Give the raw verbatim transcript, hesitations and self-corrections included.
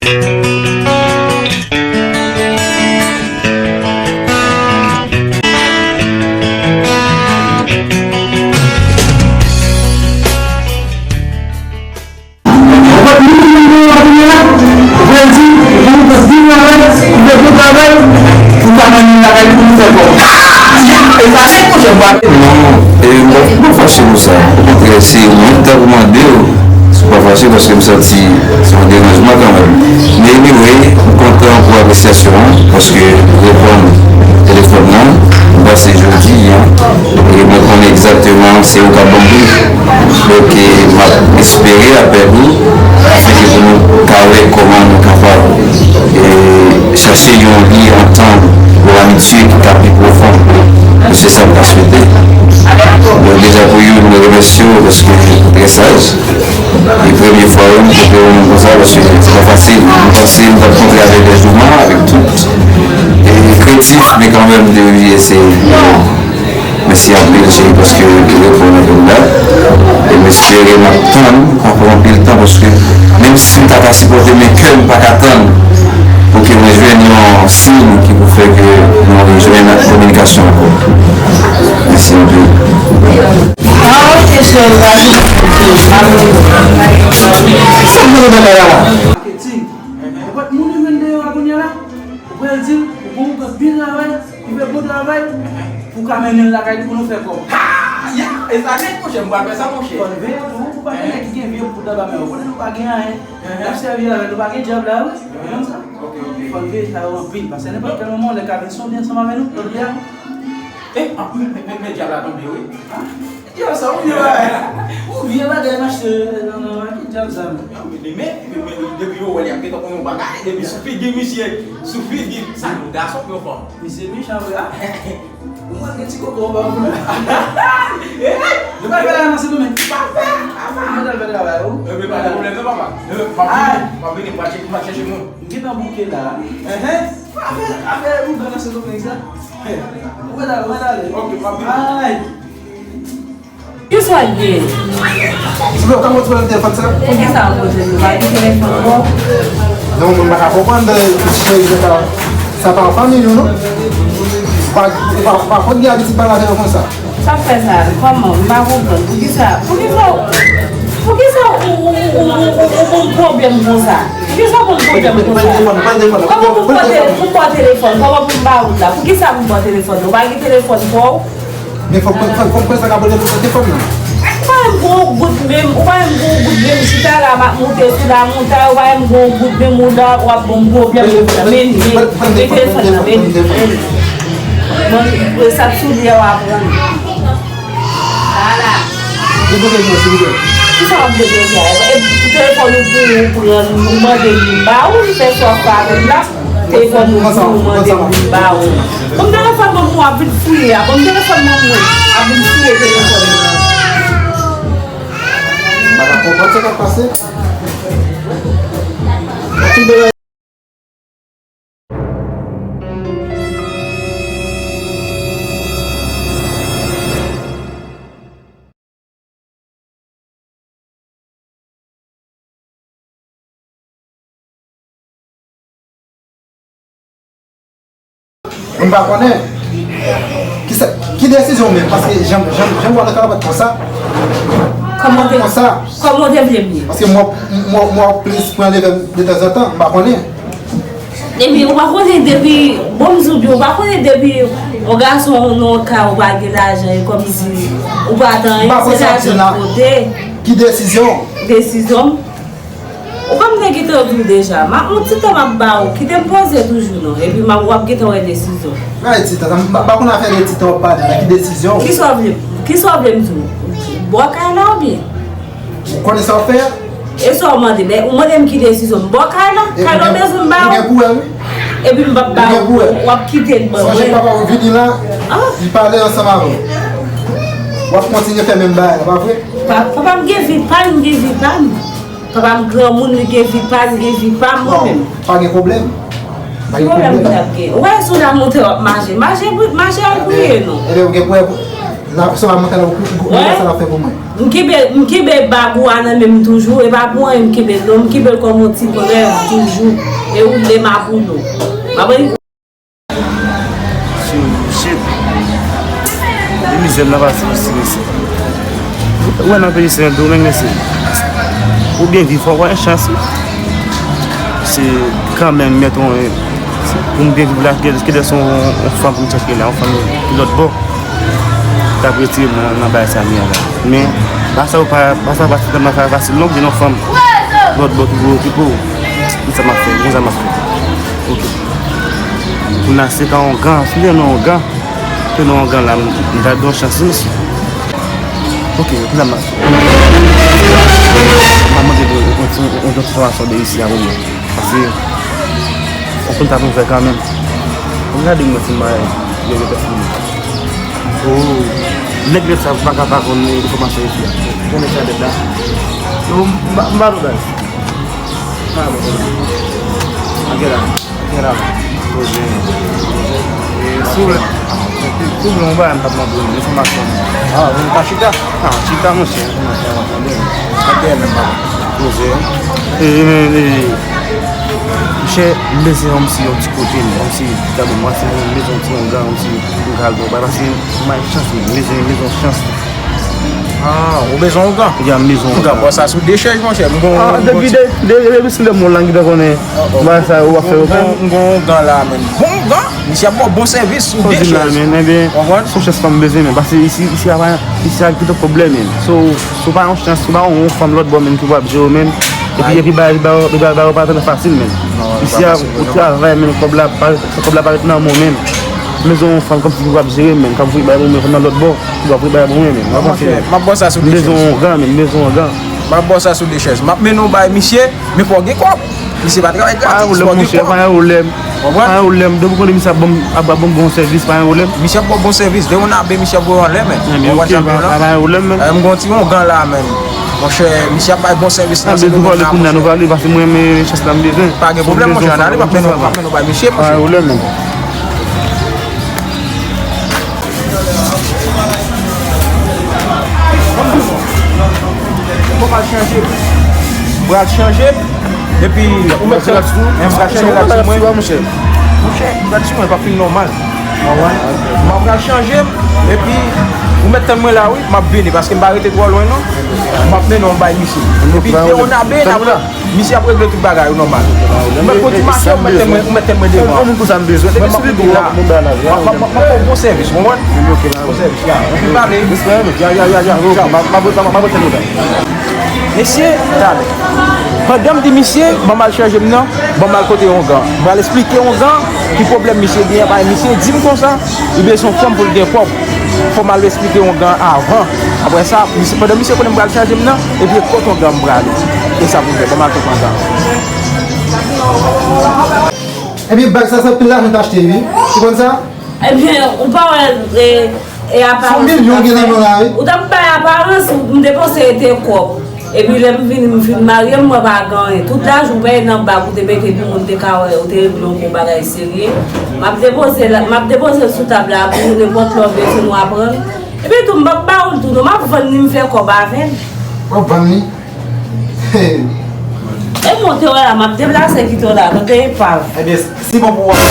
Ou pa t moun ki vin deyò a kounye a la? Ou pral di, ou gen yon pòs vin travay, ou fè bon travay, ou ka mennen l lakay li pou nou fè kòb. Ah, ya, e pa nèt, monchè, m pa. Non, e m pa, m pa fache pou sa. Okontrè, se mwen ki t ap mande w si w pa fache, paske m santi se yon deranjman kanmenm. Men anyway, m kontan pou apresyasyon an, paske ou reponn telefòn nan, m panse jodi a, e mwen konnen egzakteman se ou k ap ban m pri. Donk, e, m ap espere apèl ou, afenke pou nou ka wè kòman nou kapab, e, chache yon lye antann, yon amitye ki ka pi pwofon. E se sa m ta swete. Donk, deja pou youn, mwen remèsye w paske ou trè saj. E premye fwa wi m kote yon moun konsa, paske se pa fasil. M panse m t ap kontre avèk Dèjouma, avèk tout, e, krentif, men kanmenm, m te oblije eseye. Mèsi anpil, cheri, paske ou reponn apèl la. E m espere m ap tann, pa pran anpil tan, paske menm si m ta ka sipòte, men kè m pa ka tann pou ke mwen jwenn yon siy ki pou fè ke nou rejwenn kominikasyon ankò. Mèsi anpil. Ah, ok, cheri, pa gen pwoblèm. Sa k gen nan bagay la? Maketing. Nenpòt moun ou jwenn deyò a kounye a la, ou pral di l, ou gon pòs byen travay, ou fè bon travay, pou w ka mennen l lakay li pou nou fè kòb. Ha! Ya! E sa nèt, monchè, m pral fè sa, monchè. Fò n veye tou, pou pa gen nèg ki gen vye poud anba men yo. Konnen nou pa gen anyen. N ap sèvi avè l, nou pa gen dyab la, wi. Ou konprann sa? Ok, ok. Fò n veye sa yo anpil, paske nenpòt kèl moman, lè ka vin sonde ansanm avè nou, lòt bò a. Eh, ah, men, men, men, men dyab la tonbe, wi. Ah, dyab sa, ou vye bagay. Ou vye bagay, m achte nan, nan, nan, ki dyab sa, men? Non, men, men, men, men, depi yo wè l, y ap gentan konn yon bagay, depi sou figi misye, sou figi, sa, yon gason pou yon fanm. Misye mechan vre, a. Ou mwen gen ti koko anba pou nou. Eh, nou pral fè la nan Sendomeng. Pa fè, pa fè. Mwen pral fè travay ou. Eh, men pa de pwoblèm non, papa. Eh, m ap vini, m ap vini, m pral chèche, m pral chèche moun. M gentan bouke la. Enhen. Pa fè, pa fè ougan nan Sendomeng sa. Ou mèt ale, ou mèt ale. Ok, m ap vini. Ay. Kisa w gen? Silvouplè, ou ka montre mwen telefòn sa? Poukisa w poze m? Ou pa gen telefòn bò? Non, mwen pa ka konprann, eh, sa pa fanmi nou, non? Ou pa, ou pa, ou pa konn gen abitid pale avè yo konsa. Sa fè sa, kòman? M pa konprann. Poukisa, poukisa, poukisa ou, ou, ou, ou, ou, ou pou m pwoblèm konsa? Poukisa pou m pwoblèm konsa? Kòman pou m pran te-, pou m pran telefòn? Kòman pou m ba ou la? Poukisa pou m pran telefòn? Ou pa gen telefòn pa w? Men fòk, fòk, fòk, fòk mwen sa ka pote pou tèt fòm nan. Ou pa menm gon goud menm, ou pa menm gon goud menm, chita la m ap monte sou la montay, ou pa menm gon goud menm, ou la, w ap ban m pwoblèm, men, men, men telefòn nan, men, men, men, sa k sou li a w a pran. Ala. Debloke l non, silvouplè. Kisa w ap debloke a? E telefòn ou pou ou pran, ou mande li ba ou, li fè swa fè avè l la. Telefòn ou pou ou mande pou li ba ou. Ban m telefòn mwen pou w ap vin fouye a. Ban m telefòn mwen pou w ap vin fouye telefòn mwen. M pa ka konprann sa k ap pase. Mwen pa konnen. Kisa, ki desizyon w menm? Paske jan, jan, jan w wè nan karabat konsa. Kòman w te, konsa. Kòman w te vle m ye? Paske mwen, mwen, mwen plis pran leve m detanzantan, m pa konnen. Epi ou pa konnen depi, bon, m di w byen, ou pa konnen depi yon gason nan yon kay ou pa gen lajan, e kòmsi ou pa t anyen, se lajan l pote. Ki desizyon? Desizyon m? Ou konn m te gentan di w deja, m ap, yon ti tan m ap ba ou, kite m poze toujou non, epi m ap, w ap gentan wè desizyon. Gade ti tan, m pa, pa konn afè de ti tan w ap pale la, ki desizyon? Kisa w vle, kisa w vle m di w? Bò kay la oubyen? Ou konnen sa w fè a? E sa w mande, men ou mande m ki desizyon m ba w kay la? Kay la w bezwen m ba w? Ou gen pou wè, wi. Epi m p ap ba w, w ap kite l ban mwen. Sonje papa w vini la, li pale ansanm avè w. W ap kontinye fè menm bagay la, pa vre? Pa, papa m gen vi pa l, m gen vi pa m. Papa m granmoun, li gen vi pa l, m gen vi pa m, mwen menm. Non, pa gen pwoblèm. Pa gen pwoblèm. Ki pwoblèm nou t ap gen? Ou wè sou la montay w ap mache. Mache, mache al priye non. Ebyen, ou gen pou wè. La, sa va monte la, ou, ou, ou, sa la fè pou mwen. M kenbe, m kenbe bag ou a nan men m toujou, e pa pou anyen m kenbe l non, m kenbe l kòm yon ti prèv toujou, e ou le m ap ou non. M ap Shit, shit. E mizè m nan pase osi, mesye. Ou wè nan peyi se yon domèn, mesye. Ou byen viv, fò w wè chans, wi. Se kanmenm, mèt yon, pou m byen viv la, kidè se yon, yon fanm pou m chache la, yon fanm ki lòt bò. K ap retire mwen nan bagay sa m ye a la. Men, pa sa ou pa, pa sa ou pa ti tèlman fasil non, gen yon fanm lòt bò ki pou okipe w. Ki sa m ap fè, ki sa m ap fè. Ok. Kounye a se ka ongan, si m te nan ongan, te nan ongan la, m ta di yon chans, wi, mesye. Ok, ki sa m ap fè. M ap mande yon, yon, yon, yon ti enfòmasyon de isi a pou mwen. Paske, fòk m ta vin fè kanmenm. Mwen gade mwen si m pa gen repès pou mwen. Oh, nèg nèt sa pa ka pa konn enfòmasyon isi a. Konnen sa dèt la. Yo, m pa, m pa nou guys. Pa bon. Anke la. Anke la. Poze. E, si w vle, si w vle yon bagay, m t ap mande w enfòmasyon. Ah, ou ka chita? Ah, chita, monchè. Enfòmasyon, w ap tande. Anke la, m pa poze. E, e, e, Monchè, m bezwen yon ti, yon ti kote, yon ti, gade mwen, se yon bezwen yon ti ongan, yon ti, pou m ka al bon bagay, paske m bay chans, m bezwen, m bezwen chans. Ah, ou bezwen ongan? Ya, m bezwen ongan. Ongan, bon, sa sou dechèj, monchè. M gon, ah, depi, de, de, depi si lè m lang, ki ta konnen, bagay sa yo w ap fè yo menm. M gon ongan la, menm. Bon ongan? Misye ap ba w bon sèvis sou dechèj. Konprann? Sou chans pa m bezwen, men, paske isi, isi a pa, isi a ki te pwoblèm, men. So, Si w pa yon chans, si w pa yon fanm lòt bò menm ki pou ap jere w menm, epi, epi bagay, bagay, bagay, bagay pa trè fasil menm. Isi a, ou travay menm, kòb la pa, kòb la pa ret nan men w menm. M bezwen yon fanm kòmsi ki pou ap jere m menm, k ap voye bagay pou mwen nan lòt bò, ki pou ap voye bagay pou mwen menm. M ap ba w sa sou de chèz. M bezwen yon ongan menm, m bezwen yon ongan. M ap ba w sa sou de chèz. M ap mennen w bay misye, men fò w gen kòb. Misye pa travay gratis, fò w gen kòb. Pa yon pwoblèm, monchè, pa yon pwoblèm. Konprann? Pa yon pwoblèm. Depi w konnen misye ap ban m, ap ban m bon sèvis, pa yon pwoblèm. Misye ap ba w bon sèvis. Depi w nan be, misye ap voye w anlè, men. Konprann sa m di w la? Pa yon pwoblèm, men. Eh, m gon ti ongan la, men. Monchè, misye ap bay bon sèvis nan se domèn la, monchè. Nou prale, paske mwen, men, chans la m bezwen. Pa gen pwoblèm, monchè, ann ale, m ap mennen w, m ap mennen w bay misye, monchè. Pa yon pwoblèm, men. Bon, m al chanje. Pral chanje. Epi, ou mèt fè l ak sou. M pral chanje l ak sou mwen. Monchè, m pral sou mwen, pa fin nòmal. Ou konprann? M ap pral chanje m. Epi, ou mèt tann mwen la, wi. M ap vini, paske m pa rete twò lwen, non. M ap mennen w bay misye. Epi, te yon abe, n ap, misye ap regle tout bagay, ou nòmal. Ou mèt kontinye mache, ou mèt tann mwen, ou mèt tann mwen devan. Mwen, m ap vini la. M ap, m ap, m ap fè w bon sèvis, ou konprann? Bon sèvis, ya. Anpil pale. Ya, ya, ya, ya. Tchaw. Mesye, talè. Pandan m di misye, ban m al chanje m nan, ban m al kote ongan. M pral esplike ongan ki pwoblèm misye genyen, paske misye di m konsa, li bezwen yon fanm pou l gen kòb. Fò m al esplike ongan avan. Apre sa, misye, pandan misye konnen m pral chanje m nan, epi kote ongan m prale. E sa pou m fè, ban m al kote ongan. Ebyen, bag sa, se anpil lajan w te achte, wi. Ou konn sa? Ebyen, ou pa wè, e, e aparans. Fon milyon gen nan men w la, wi. Ou t ap bay aparans, m te panse e te kòb. Epi lè m vini, m fin marye, m wè pa gen anyen. Tout lajan w peye nan bag ou te mete pou moun te ka wè, ou te regle yon gwo bagay serye. M ap depoze l, m ap depoze l sou tab la pou nenpòt lè w bezwen nou aprann. Epi tou, m p ap ba ou l tou, non, m ap vann li, m fè kòb avè l. W ap vann li? Hey. E monte w la, m ap deplase kite w la, nan de epav. Ebyen, si bon pou w,